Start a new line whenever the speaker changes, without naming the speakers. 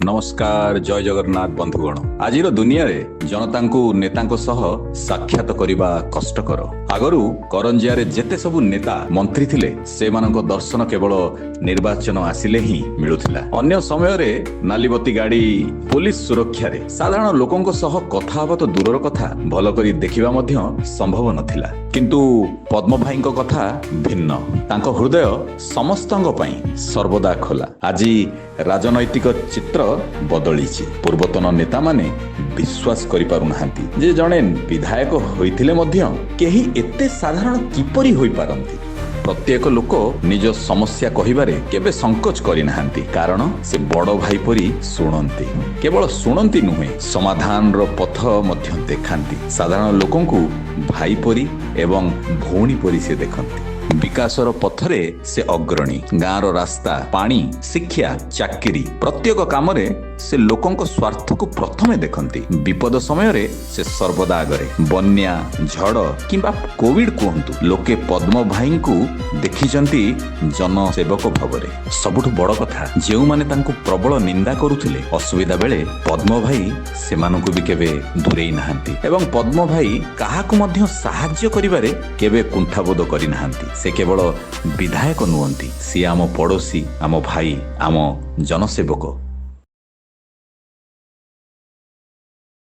ନମସ୍କାର, ଜୟ ଜଗନ୍ନାଥ ବନ୍ଧୁଗଣ। ଆଜିର ଦୁନିଆରେ ଜନତାଙ୍କୁ ନେତାଙ୍କ ସହ ସାକ୍ଷାତ କରିବା କଷ୍ଟକର। ଆଗରୁ କରଞ୍ଜିଆରେ ଯେତେ ସବୁ ନେତା ମନ୍ତ୍ରୀ ଥିଲେ, ସେମାନଙ୍କ ଦର୍ଶନ କେବଳ ନିର୍ବାଚନ ଆସିଲେ ହିଁ ମିଳୁଥିଲା। ଅନ୍ୟ ସମୟରେ ନାଲିବତୀ ଗାଡି, ପୋଲିସ ସୁରକ୍ଷାରେ ସାଧାରଣ ଲୋକଙ୍କ ସହ କଥା ହେବା ତ ଦୂରର କଥା, ଭଲ କରି ଦେଖିବା ମଧ୍ୟ ସମ୍ଭବ ନଥିଲା। କିନ୍ତୁ ପଦ୍ମ ଭାଇଙ୍କ କଥା ଭିନ୍ନ। ତାଙ୍କ ହୃଦୟ ସମସ୍ତଙ୍କ ପାଇଁ ସର୍ବଦା ଖୋଲା। ଆଜି ରାଜନୈତିକ ଚିତ୍ର ବଦଳିଛି। ପୂର୍ବତନ ନେତାମାନେ ବିଶ୍ୱାସ କରିପାରୁନାହାନ୍ତି ଯେ ଜଣେ ବିଧାୟକ ହୋଇଥିଲେ ମଧ୍ୟ କେହି ଏତେ ସାଧାରଣ କିପରି ହୋଇପାରନ୍ତି। ପ୍ରତ୍ୟେକ ଲୋକ ନିଜ ସମସ୍ୟା କହିବାରେ କେବେ ସଙ୍କୋଚ କରିନାହାନ୍ତି, କାରଣ ସେ ବଡ଼ ଭାଇ ପରି ଶୁଣନ୍ତି। କେବଳ ଶୁଣନ୍ତି ନୁହେଁ, ସମାଧାନର ପଥ ମଧ୍ୟ ଦେଖାନ୍ତି। ସାଧାରଣ ଲୋକଙ୍କୁ ଭାଇ ପରି ଏବଂ ଭଉଣୀ ପରି ସେ ଦେଖନ୍ତି। ବିକାଶର ପଥରେ ସେ ଅଗ୍ରଣୀ। ଗାଁର ରାସ୍ତା, ପାଣି, ଶିକ୍ଷା, ଚାକିରି, ପ୍ରତ୍ୟେକ କାମରେ ସେ ଲୋକଙ୍କ ସ୍ୱାର୍ଥକୁ ପ୍ରଥମେ ଦେଖନ୍ତି। ବିପଦ ସମୟରେ ସେ ସର୍ବଦା ଆଗରେ। ବନ୍ୟା, ଝଡ଼ କିମ୍ବା କୋଭିଡ କୁହନ୍ତୁ, ଲୋକେ ପଦ୍ମ ଭାଇଙ୍କୁ ଦେଖିଛନ୍ତି ଜନସେବକ ଭାବରେ। ସବୁଠୁ ବଡ଼ କଥା, ଯେଉଁମାନେ ତାଙ୍କୁ ପ୍ରବଳ ନିନ୍ଦା କରୁଥିଲେ, ଅସୁବିଧା ବେଳେ ପଦ୍ମ ଭାଇ ସେମାନଙ୍କୁ ବି କେବେ ଦୂରେଇ ନାହାନ୍ତି ଏବଂ ପଦ୍ମ ଭାଇ କାହାକୁ ମଧ୍ୟ ସାହାଯ୍ୟ କରିବାରେ କେବେ କୁଣ୍ଠାବୋଧ କରିନାହାନ୍ତି। ସେ କେବଳ ବିଧାୟକ ନୁହନ୍ତି, ସିଏ ଆମ ପଡ଼ୋଶୀ, ଆମ ଭାଇ, ଆମ ଜନସେବକ।